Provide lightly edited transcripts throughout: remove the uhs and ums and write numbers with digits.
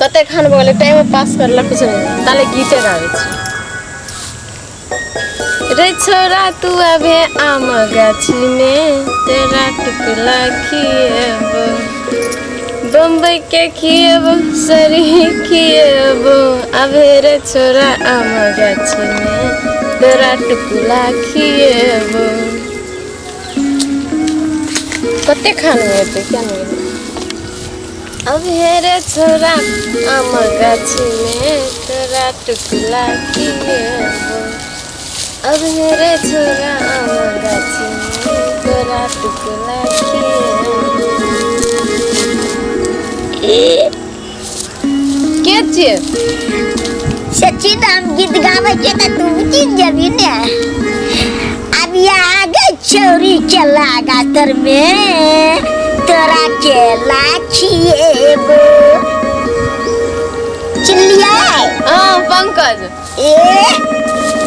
कते खान भऽ गेलै टाइम पास करलक कुछ नहि ताले गीते गाबै छी रे छोरा तू अबे आम गाछी में तेरा टुकला खिएबो बम्बई के खिएबो सरी खिएबो अबे रे छोरा आम गाछी में तेरा टुकला खिएबो कते खान हेतै क्या नहि अब हे रे छोरा आम गाछीमे तोरा टुकला खिएबो अब हे रे छोरा आम गाछीमे तोरा टुकला खिएबो ए के छियै सच्ची तऽ हम गीत गाबै छियै तऽ तू चिन्ह जेबही ने। अब यहाँ गे छौरी चला गातर में तोरा केला खिएबो। चिल्लियै? हाँ पंकज। ए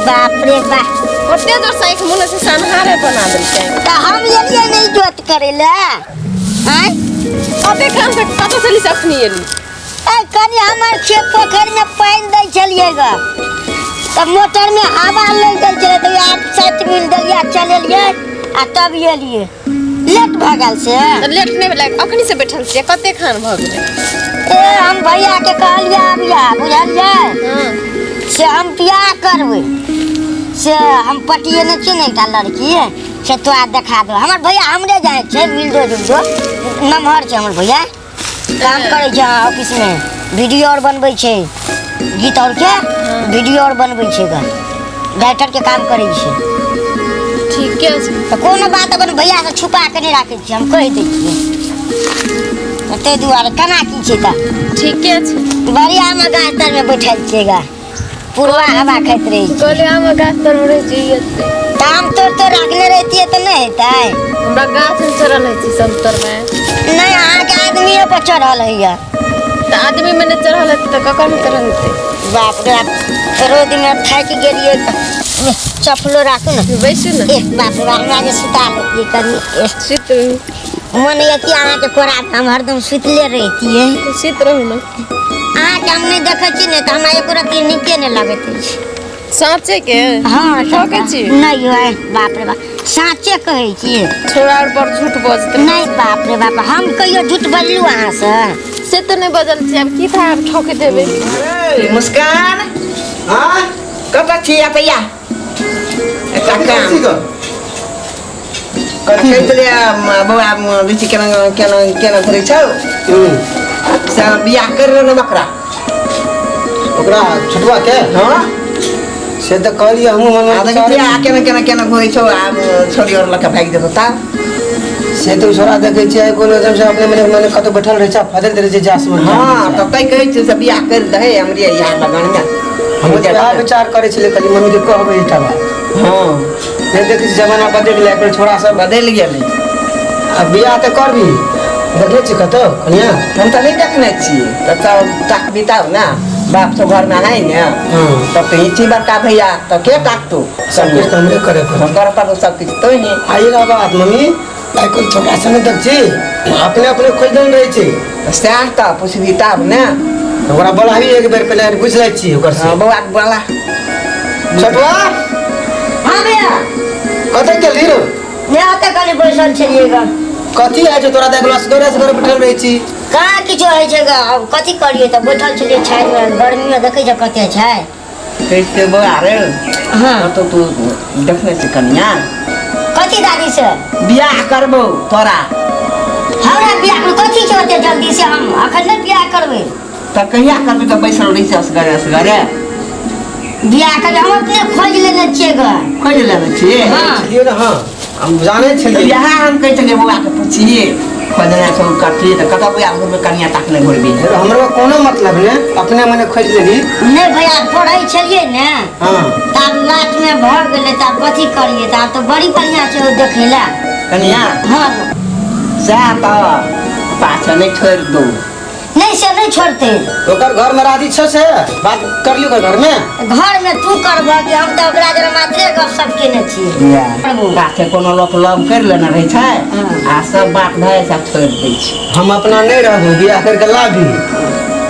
बाप रे बाप, कते जोर से आँखि मुनै छै से अन्हारे बना देलकै। तऽ हम एलियै नहि जोत करै लए। आँय कते काम से कतऽ से एली से अखनी एली? ए कनि हमर खेत पोखरि में पानि दै छलियै ग, तऽ मोटर में हवा लागि गेल छलै, तऽ आब 7 मिल देलियै आ चलेलियै आ तब एलियै। लेट भऽ गेल से। तऽ लेट नहि भेलै, अखनी से बैठल छियै, कते खान भऽ गेलै? ए हम भैया के कहलियै आबिया, बुझलियै? हाँ। से हम बियाह करबै, से हम पटियेने छियै ने एकटा लड़की, से तोरा देखा देबौ। हमर भैया हमरे जाइ छै, मिलदो जुलदो नमहर छै हमर भैया, काम करै छै ऑफिस में, वीडियो और बनबै छै, गीत और के वीडियो और बनबै छै ग, डायरेक्टर के काम करै छै। ठीके छै। तऽ कोनो बात अपन भैया से छुपा के नहि राखै छियै, हम कहि दै छियै। तऽ ताहि दुआरे केना की छै तऽ? ठीके छै। बढ़िया आम गाछ तर में बैठल छियै ग, पुरवा हवा खाइत रहै छियै। कहलियै आम गाछ तर में रहै छियै एते। तऽ आम तोड़ि तोड़ि राखने रहितियै तऽ नहि हेतै? हमरा गाछ में चढ़ल होइ छै सब तर में। नहि, अहाँके आदमीए पर चढ़ल होइए। तऽ आदमी में नहि चढ़ल हेतै तऽ ककर में चढ़ल हेतै? बाप रे बाप, रौद में थाकि गेलियै। चप्पलो राखू ने। बैसू ने। ए बाप रे बाप, हमरा जे सुता लेतियै कनि। ए, सुति रहू। मन यऽ कि अहाँके कोरा में हम हरदम सुतले रहितियै। सुति रहू ने। अहाँके हम नहि देखै छी ने तऽ हमरा एको रत्ती नीके नहि लगैत अछि। साँचे के? हाँ, ठकै छी? नहि यौ, बाप रे बाप, साँचे कहै छी। छोड़ा आर बड़ झूठ बजतै। नहि बाप रे बाप, हम कहियो झूठ बजलू अहाँसँ? से तऽ नहि बजल छी, आब की था आब ठोक देबै। ए, मुस्कान। हाँ? कतऽ छी अतैया? एकटा कथी काम। करै छी गऽ? कथी? कहै छलियै, बौआ, लीची केना केना केना घुरै छौ? से बियाह करि लेलहुँ ओकरा। ओकरा छोटुआ के? हाँ। से तऽ कहलियै हमहूँ मन आ देखै छियै, आ केना केना केना घुरै छौ, आब छोड़ी आओर लऽ कऽ भागि जेतौ तब। से तऽ छोड़ा देखै छियै कोनो जब से अपने मने मने कतौ बैठल रहै छै, फदैत रहै छै जास में। हाँ, तऽ तै कहै छियै से बियाह करि दहै हमरे यहाँ लगनमे। हम तऽ वएह विचार करै छलियै, कहलियै मम्मी के कहबै एकटा बात। हाँ। नहि देखै छी जमाना बदलि गेलै, एकर छोड़ा सब बदलि गेलै। आ बियाह तऽ करबी, देखने छी कतौ कनिया? हम तऽ नहि देखने छियै, तऽ सब ताक बिताउ ने, बाप सब घरमे है ने। हाँ। तब तऽ ई छी बड़का भैया, तऽ के ताकतौ? सब किछु तऽ हमरे करे पड़तौ। कर पड़तौ सब किछु तो ही। आ ई रह बात मम्मी, आइ काल्हि छोड़ा सब नहि देख छी, अपने अपने खोजि देने रहै छै। सएह तऽ पुछबी तब ने। ओकरा बोलाबी एक बेर, पहिले पूछि लै छी ओकर से। हाँ, बौआ के बोला। छोटुआ। हाँ भैया। कतऽ गेली रौ? नहि, ओतऽ कनि बैसल छलियै ग। कथी होइ छै तोरा? देखलो असगरे असगरे बैठल रहै छी। कहाँ किछो होइ छै ग, आब कथी करियै, तऽ बैठल छलियै छायामे, गर्मीमे देखै छ कते छै। कहै छियै बौआ रे। हाँ। कतौ तू देखने छी कनिया? कथी दादी से? बियाह करबौ तोरा। हमरा बियाह करबै? कथी छै ओते जल्दी से? हम अखन नहि बियाह करबै। तऽ कहिया करबै? तऽ बैसल रहै छै असगरे असगरे। बियाह करबै, हम अपने खोजि लेने छियै ग। खोजि लेने छियै? हाँ। छलियै ने, हाँ हम जानै छलियै। इएह हम कहै छलियै बौआके पुछियै, खोजने छौ कथी तऽ कतऽ बौआ घुरबै, कनिया ताकने घुरबी? हमरो कोनो मतलब नहि, अपने मने खोजि लेली। नहि भैया, पढ़ै छलियै ने। हाँ। तऽ आब लास्टमे भऽ गेलै, तऽ आब कथी करियै, तऽ आब तऽ बड़ी बढ़िआँ छै ओ देखै लए। कनिया? हाँ। सएह तऽ पाछा नहि छोड़ि दू। नहि, से नहि छोड़तै। ओकर घर में राजी छ से बात कर लियो ओकर घर में? घर में तू करबह कि हम तऽ ओकरा जरा मात्रे गप सप केने छियै। बात छै कोनो लोक लव करि लेने रहै छै हाँ। आ सब बात भए सब छोड़ि दै छै। हम अपना नहि रहबो, बियाह करके लाबी।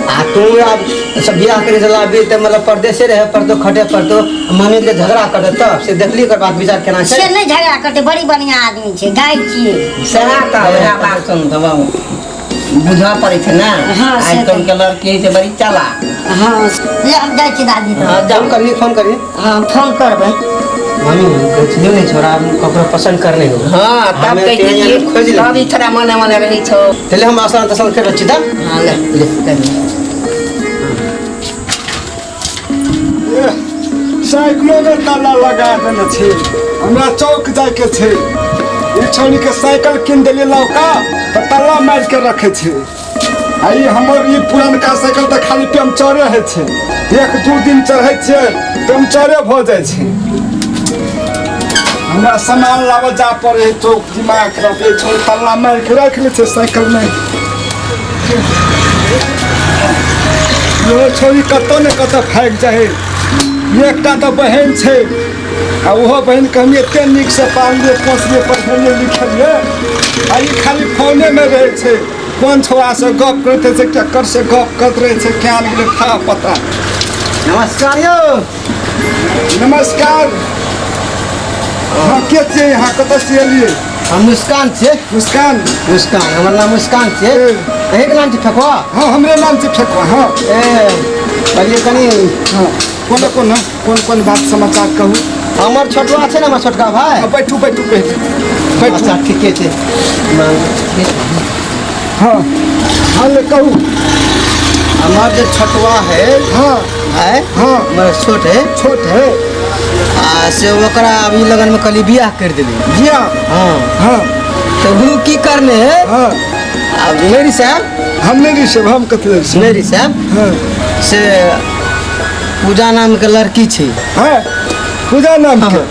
आ तू आब सब बियाह करे चला अभी तऽ मतलब परदेसे रहे पड़तो, खटे पड़तो, मम्मी के झगड़ा करते तब से देखली ओकर बात विचार केना छै। से नहि झगड़ा करते, बड़ी बढ़िया आदमी छै, गाय छियै। सएह तऽ वएह बात सुन तऽ बुझऽ पड़ै छै ने। हाँ, से आइ काल्हि के लड़की होइ छै बड़ी चालाक। हाँ, ले हम जाइ छी दादी तऽ। हाँ, जाउ। फोन करबी, फोन करबी। हाँ, फोन करबै। मम्मी हम कहै छी नहि छोड़ा ककरो पसंद करने हो। हाँ, तब हमे कहै तेहन छियै खोजि लेबै। तब ई छोड़ा मने मने रहै छौ। चले हम आसान तसान कर छी तऽ। हाँ, ले ले कर। साइकिलो के ताला लगा देने छै, हमरा चौक जायके छै। ई छौड़ी के साइकिल कीन देलियै लौका तऽ ताला मारि के रखै छै। आ ई हमर ई पुरनका साइकिल तऽ खाली पंचरे होइ छै, एक दू दिन चढ़ै छियै पंचरे भऽ जाइ छै। हमरा सामान लाबऽ जा पड़ै है चौक, दिमाग खराब। ई छौड़ी ताला मारि के राखि लै छै साइकिल मे। यो छौड़ी कतऽ ने कतऽ भागि जाइ है। एकटा तऽ बहिन छै आ ओहो बहिनके हम एते नीकसँ पाललियै पोसलियै पढ़ेलियै लिखेलियै, आ ई खाली फोनेमे रहै छै। कोन छौड़ासँ गप करैत रहै छै, केकर से गप करैत रहै छै, क्या गेलै था पता। नमस्कार यौ। नमस्कार। हाँ, के छियै अहाँ, कतऽसँ एलियै? हम मुस्कान छियै। मुस्कान? मुस्कान, हमर नाम मुस्कान छियै। अहीँके नाम छै ठकुआ? हाँ, हमरे नाम छै ठकुआ। हाँ। ए कहलियै कनि। हाँ, कोन कोन कोन कोन बात समाचार कहू। हमर छोटुआ छै ने, हमर छोटका भाय। हाँ, बैठू बैठू पहिले बैठू। अच्छा ठीके छै। हाँ हाँ, ले कहू। हमर जे छोटुआ है। हाँ। भाय। हाँ। हमर छोट है। छोट है। आ से ओकरा अभी लगन में कहली बियाह कर देली। बियाह? हाँ। हाँ। तो वो की करने है? हाँ। अब नहीं साहब, हम नहीं ऋषभ, हम कथी ऋषभ? नहीं साहब। हाँ। से पूजा नाम के लड़की छै। हाँ, पूजा नाम के।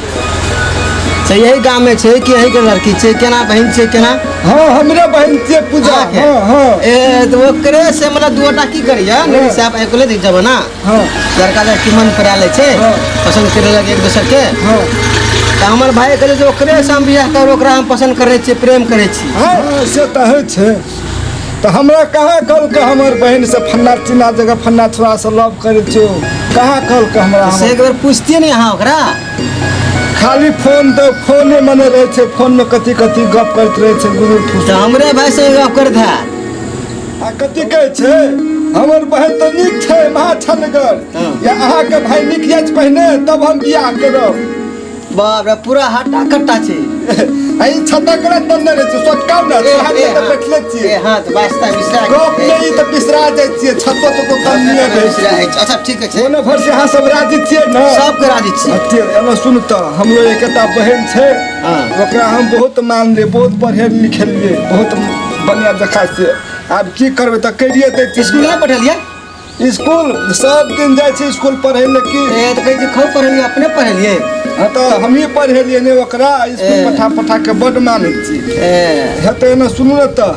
से यही गाँव में छै कि यही के लड़की छै, केना बहिन छै केना? हाँ, हमरे बहिन छियै पूजा। अहाँके? हाँ हाँ। ए तो ओकरे से मतलब दूटा की करिए नहीं साहब, एकले देख जब ना। हाँ। लड़का लड़की मन पड़ा लै छै। हाँ। पसंद करे लगे एक दोसर के। हाँ। तऽ हमर भाई कहले जे ओकरे से हम बियाह करब, ओकरा हम पसंद करै छियै, प्रेम करै छी। हाँ, से तऽ होइ छै। तऽ हमरा कहाँ कहलकै हमर बहिन से फन्ना चिन्ना जगह फन्ना छोड़ा से लव करै छियौ, कहाँ कहलकै हमरा? से एक बेर पूछतियै ने अहाँ ओकरा। खाली फोन तऽ फोने मने रहै छै, फोन में कथी कथी गप करैत रहै छै गुरु फूस। तऽ हमरे भाई से गप करैत हैत। आ कथी कहै छै, हमर बहिन तऽ नीक छै महा छनगर, या अहाँके भाई नीक अछि पहिने तब हम बियाह करब। बाप रे, पूरा हट्टा कट्टा छै। आ ई छत्ता करत तब नहि रहै छै, सोटकाउ ने, सोहार तऽ बैठले छियै। ए हाँ, तऽ वास्ता बिसरा गप मे ई तऽ बिसरा जाइ छियै, छत्तो तो कम नहि रहै बिसरा छै। जाइ छै। अच्छा ठीक छै। कोनो भर से अहाँ सब राजी छियै ने? सबके राजी छियै। अते एना सुन तऽ हमरो एकटा बहिन छै। हाँ। ओकरा हम बहुत मानलियै, बहुत पढ़े लिखेलियै, बहुत बढ़िया जकाँ से। आब की करबै तऽ करिए दै छियै। स्कूल नहि पठेलियै? स्कूल सब दिन जाइ छै स्कूल पढ़ै लए की। ए तऽ कहै छै खूब पढ़ेलियै, अपने पढ़ेलियै। हाँ तऽ हमही पढ़ेलियै ने ओकरा, स्कूल पठा पठा के बड्ड मानै छी। ए हेतै एना सुनू ने तऽ।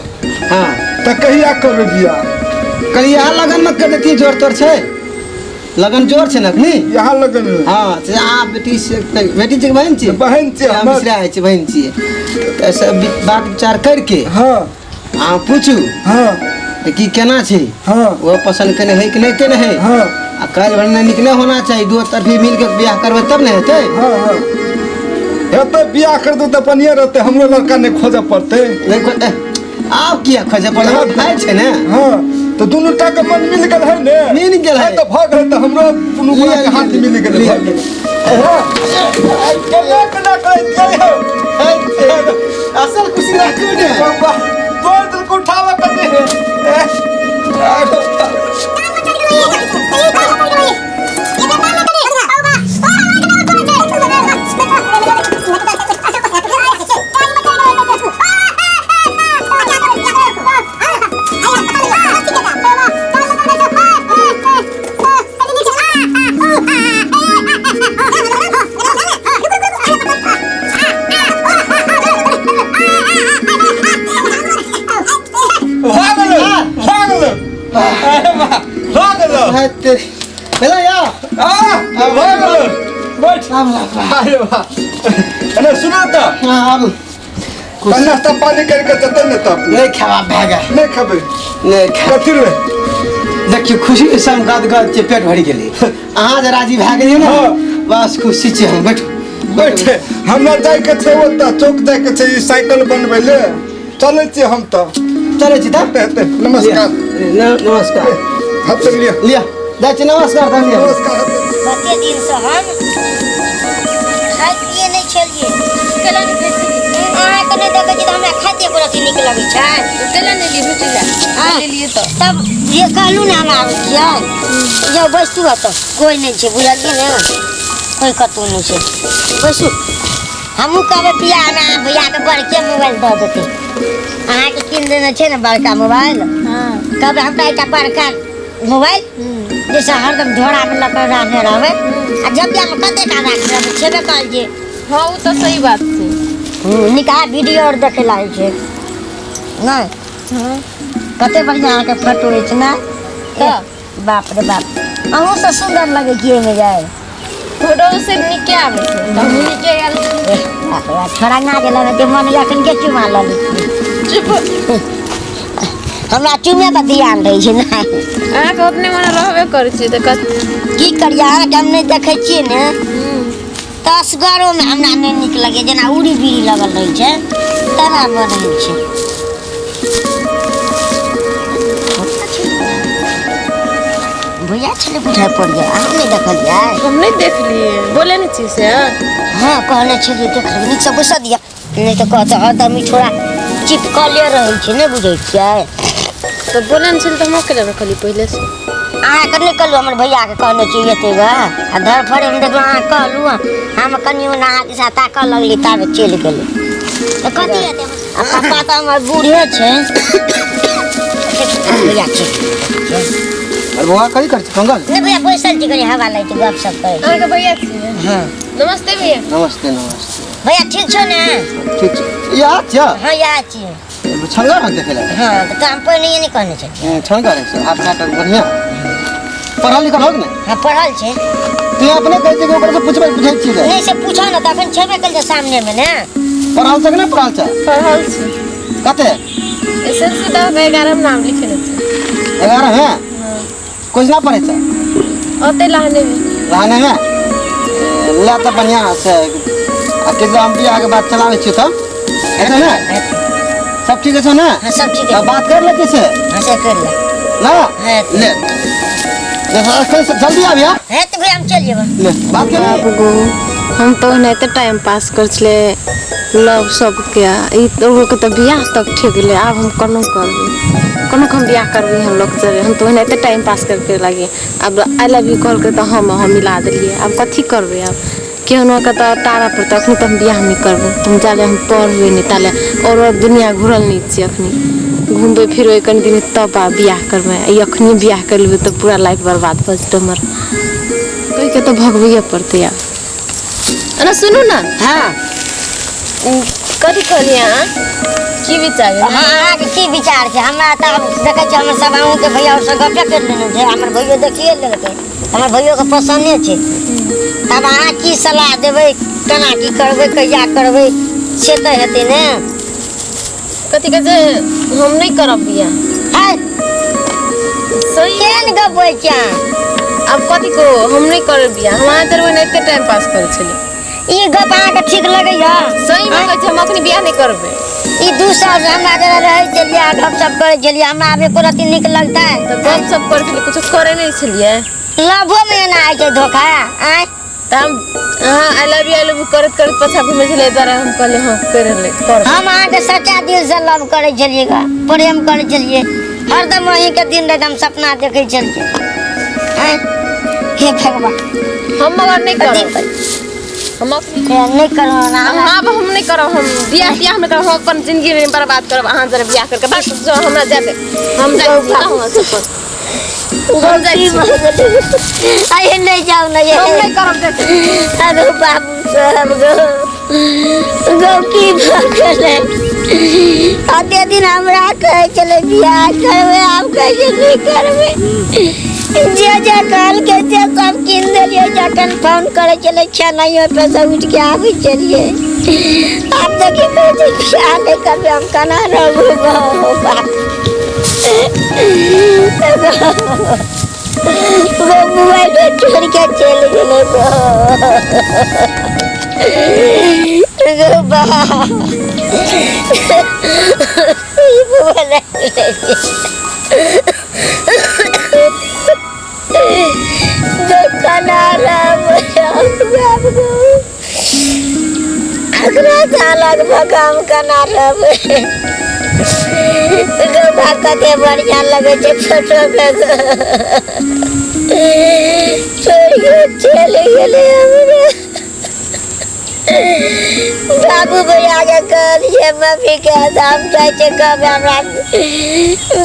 हाँ। तऽ कहिया करबै बियाह? कहलियै यहाँ लगन में कर देतियै, जोर तोर छै, लगन जोर छै ने अखनी? यहाँ लगन में। हाँ, से अहाँ बेटी से बेटी छै कि बहिन छी? बहिन छी हम हमर। बिसरा जाइ छी, बहिन छियै। तऽ सब बात विचार करके। हाँ। अहाँ पूछू। हाँ। तऽ की केना छै? हाँ। ओ पसंद केने है कि नहि केने है? हाँ। आ काल्हि भने नीक नहि होना चाही, दू तरफी मिल के बियाह करबै तब ने हेतै। हाँ हाँ, हेतै बियाह कर दू तऽ बढ़िआँ रहतै, हमरो लड़का नहि खोजऽ पड़तै। नहि आब किया खोजऽ पड़तै, हमर भाय छै ने। हाँ, तऽ दुनू टा के मन मिल गेल है ने? मिल गेल है। हाँ, तऽ भऽ गेल, तऽ हमरो दुनू गोटा के हाथ मिल गेल, भऽ गेल। हाँ, केना केना करै छियै हौ? असल खुशी राखू ने। बाबा, तोड़ देलकौ उठाबऽ कते। भऽ गेलै, भऽ गेलै। अरे वाह, भऽ गेलै। भेलै यौ? आ, भऽ गेलै। बैठ। अरे वाह। अरे सुनू तऽ। हाँ, आबू। तऽ नाश्ता पानी करके जेतै ने तब? नहि खेबा भए गेल। नहि खेबै? नहि खेब। कथी ले? देखियौ खुशी से हम गदगद छियै, पेट भरि गेलै। अहाँ जे राजी भए गेलियै ने, हाँ। बस खुशी छियै हम। बैठू। बैठे, हमरा जाइके छै ओतऽ चौक जाइके छै, ई साइकिल बनबै ले। चलै छियै हम तऽ। चलै छी तऽ। हेतै, नमस्कार। नमस्कार। हाथ लिअ। लिअ, जाइ छी, नमस्कार तऽ लिअ। नमस्कार। कते दिनसँ हम खाइ पिए नहि छलियै। केला नहि खाइ छलियै? अहाँके नहि देखै छी तऽ हमरा खाइते एको रत्ती नीक लगै छै। केला नहि लिए भेटै लए? हाँ। लेलियै तऽ। तब जे कहलहुँ ने हम आबै छियै। यौ बैसू एतऽ, कोइ नहि छै, बुझलियै ने? कोइ कतहु नहि छै, बैसू। हमहूँ कहबै बियाहमे अहाँ भैयाके बड़के मोबाइल दऽ देतै। अहाँके कीन देने छै ने बड़का मोबाइल? हाँ। कहबै हमरा एकटा बड़का मोबाइल, जैसे हरदम झोरामे लऽ कऽ रहने रहबै, आ जबियामे कतेक राखने रहबै, छेबे कहल जे। हाँ, ओ तऽ सही बात छै। निकाह वीडियो आओर देखै लागै छै नहि? हाँ। कते बढ़िआँ अहाँके फोटो अछि ने? तऽ। बाप रे बाप, अहूँसँ सुन्दर लगै छी एहिमे जाय। फोटो से नीके आबै छै तऽ हमहूँ नीके आयल छी। बाप रे बाप, छोड़ा जे लगै छै, मन एखन के चुमा लऽ लै छी। चुप। हमरा चुमे पर ध्यान रहै छै ने। अहाँके ओतने मन रहबे करै छै तऽ कत की करियै, अहाँके हम नहि देखै छियै ने तऽ असगरोमे हमरा नहि नीक लगैए, जेना उड़ी बीड़ी लगल रहै छै तेना मन होइ छै। भैया छलै बुझाइ पड़ैए, अहाँ नहि देखलियै? हम नहि देखलियै, बोले नहि छी से। हँ, कहने छलियै देख लेबै। नीकसँ बैसऽ दिअ, नहि तऽ कहत हरदम ई छोड़ा चिपकले रहै छै, नहि बुझै छियै? तऽ बोले नहि छलै तऽ हम केना रखलियै पहिलेसँ? अहाँके नहि कहलहुँ, हमर भैयाके कहने छियै एते गऽ, आ धरफड़े देखलहुँ अहाँ कहलहुँ, हम कनि ओना अहाँ दिशा ताकऽ लगली ताबे चलि गेलै। तऽ कथी हेतै? आ पप्पा तऽ हमर बूढ़े छै। भैया छै। अरे बौआ, कथी करै छी कंगल? नहि भैया, बैसल छी, कनि हवा लै छी, गप सप करै छी। अहाँके भैया छियै? हाँ। नमस्ते भैया। नमस्ते, नमस्ते। भैया, ठीक छौ ने? ठीक छै। याद छ? हाँ, याद छियै। छनगर हम देखे लए। हाँ, तऽ हम पहिने नहि कहने छलियै। छनगर है हाथ काट बढ़िया। पढ़ल लिखल हो कि नहि? हाँ, पढ़ल छै। तू अपने कहै छै कि ओकरा से पूछबै, पूछै छी तऽ? नहि, से पूछो ने, तखन छेबे कल जे सामनेमे ने। पढ़ल छै कि नहि पढ़ल छै? पढ़ल छी। कते? एस एल सी दऽ कऽ 11 मे नाम लिखेने छै। 11 है? कुछ ना पढ़ै छै? ओते लहने मे। रहने में ले तऽ बढ़िया से आ के हम बियाह के बात चलाबै छियै तऽ हेतै ने? सब ठीक छै ने? हाँ, सब ठीक तऽ है। बात कर लेते से। हाँ, से कर ले। ना। हाँ। ले ले, एखन से जल्दी आबिया। है तऽ भैया, हम चलि जेबै। ले, बात कर बाप गो, हम तऽ ओनाहिते टाइम पास करै छलियै लव सबके, ई के तऽ बियाह तक ठेक गेलै। आब हम कोनो करबै, कोनो हम बियाह करबै? हम लोग चले, हम तऽ ओनाहिते टाइम पास करके लागी। आब I love you कहलकै तऽ हम मिला देलियै। आब कथी करबै? आब केहनो के तऽ टारऽ पड़तै। अखनी तऽ हम बियाह नहि करबै हम, जाले हम पढ़बै नहि ताले आओर दुनिया घुरल नहि छियै। अखनी घुमबै फिरबै कनि दिन तब आब बियाह करबै। ई अखनी बियाह कर लेबै तऽ पूरा लाइफ बर्बाद भऽ जेतै हमर। कहिके तऽ भगबैए पड़तै आब। एना सुनू ने। हाँ। कथी कहलियै अहाँ? की विचार है? हाँ, अहाँके की विचार छै? हमरा तऽ आब देखै छियै, हमर सब अहूँके भैया आओर सब गपे करि लेने छै, हमर भैयो देखिए लेलकै, हमर भैयोके पसन्दे छै। तब अहाँ की सलाह देबै? केना की करबै, कहिया करबै, से तऽ हेतै ने। कथी कहै छै, हम नहि करब बियाह। है। सही। केहन गप होइ छै अहाँ? आब कथी कहू, हम नहि करब बियाह। हम अहाँ चलबै ने, एते टाइम पास करै छलियै। ई गप अहाँके ठीक लगैया? सही मे कहै छै, हम अखनी बियाह नहि करबै। ई 2 साल से हमरा जेना रहै छलियै आ गप सप करै छलियै, हमरा आब एको रत्ती नीक लगतै? तऽ गप सप करै छलियै, कुछो करै नहि छलियै। लभोमे एना होइ छै धोखा? आँय? तऽ हम अहाँ I love you, I love you करैत करैत पाछा घुमै छलियै, एहि दुआरे हम कहलियै हँ करि ले कर। हम अहाँके सच्चा दिल से लव करै छलियै गा, प्रेम करै छलियै। हरदम अहीँके दिन राति हम सपना देखै छलियै। आँय हे भगवान! हम मगर नहि कथी? करब हम अखनी। हे, नहि करू ना। हम आब हम नहि करब हम बियाह। बियाह नहि करब हम, अपन जिंदगी नहि बर्बाद करब अहाँ जरा बियाह करके। बस जो, हमरा जाय दे, हम जाइ छी अहाँ सब पर। हम जाइ छी। अरे नहि जाउ ने। हम नहि करब, जाइ छी। अरे बाबू साहब, गो गो, की भऽ गेलै? अते दिन हमरा कहै छलै बियाह करबै, आब कहै छै नहि करबै। जे जे कहलकै से सब कीन देलियै। जखन फोन करै छलै छेनाइयो पे से उठि के आबै छलियै। आब देखी कहै छै बियाह नहि करबै। हम केना रहबै? बाप। गो मोबाइल छोड़ के चलि गेलै गो। गो बा ई मोबाइल गो कना राम राम गो अकरा सालक भगाम कना रहबै गो बा कते बढ़िया लगै छै फोटो मे गो। छोड़ि के चलि गेलै हमरा। बाबू भैया के कहलियै मम्मी के, हम जाइ छियै कहबै हमरा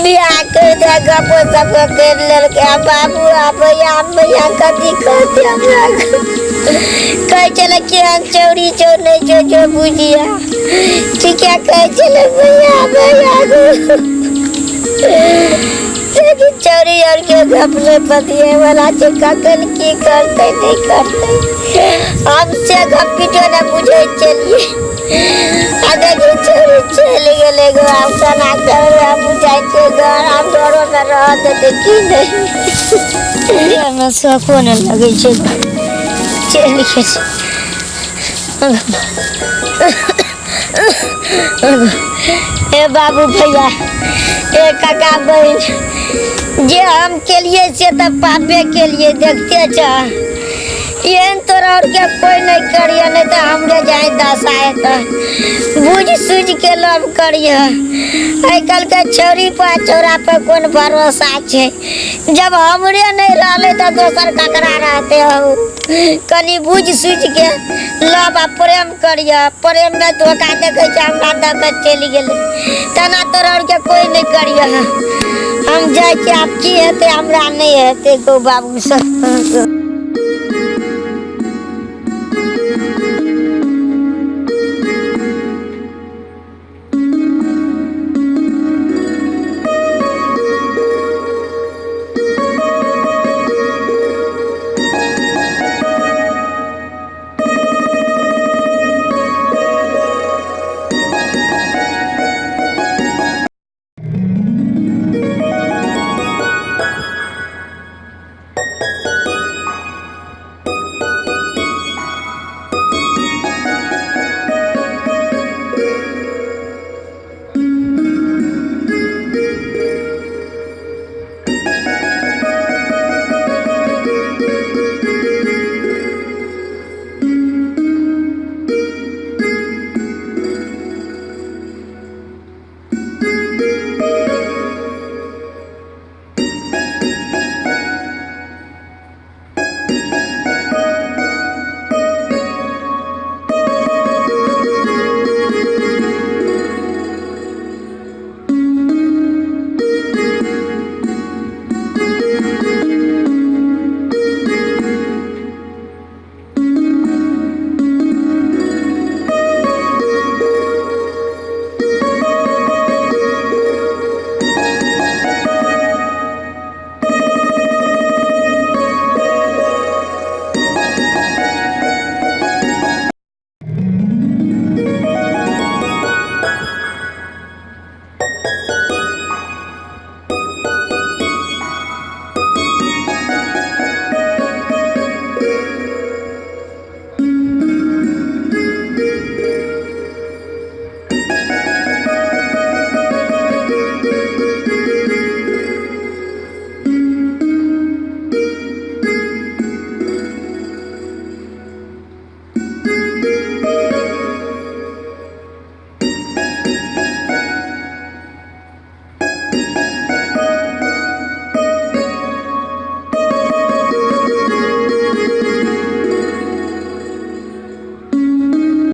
बियाह करि दे। गपो सप करि लेलकै। आ बाबू आ भैया भैया कथी कहतै हमरा? कहै छलै केहन चौरी छौ, नहि छौ जो बुझिया ठीके कहै छलै भैया। भैया गो लेकिन चौरी और के गप नहि पतिए वाला छै। कखन की करतै नहि करतै, हम से गप किछो नहि बुझै छलियै। आ देखी चौरी चलि गेलै गो। आब केना करबै? हम जाइ छियै घर, आब घरोमे रह देतै की नहि? हमरा शौको नहि लगै छै। चलि गेल। हे बाबू भैया, हे काका बहिन, जे हम केलिए से तऽ पापे केलिए, देखते छ। एहन तोरा और के कोई नहीं करिए, नहीं तऽ हमरे जाए दशा हेतै। बुझ सुझ के लव करिए। आइ काल्हि के छौरी पर छौरा पर कोन भरोसा छै? जब हमरे नहीं रहलै तऽ दोसर ककरा रहते? हौ, कनि बुझ सुझ के लव आ प्रेम करिए। प्रेम में धोखा देखै छै, हमरा दऽ के चलि गेलै। तेना तोरा और के कोई नहीं करिए। हम जाइ छी, आब की हेतै हमरा नहि हेतै गो बाबू सब।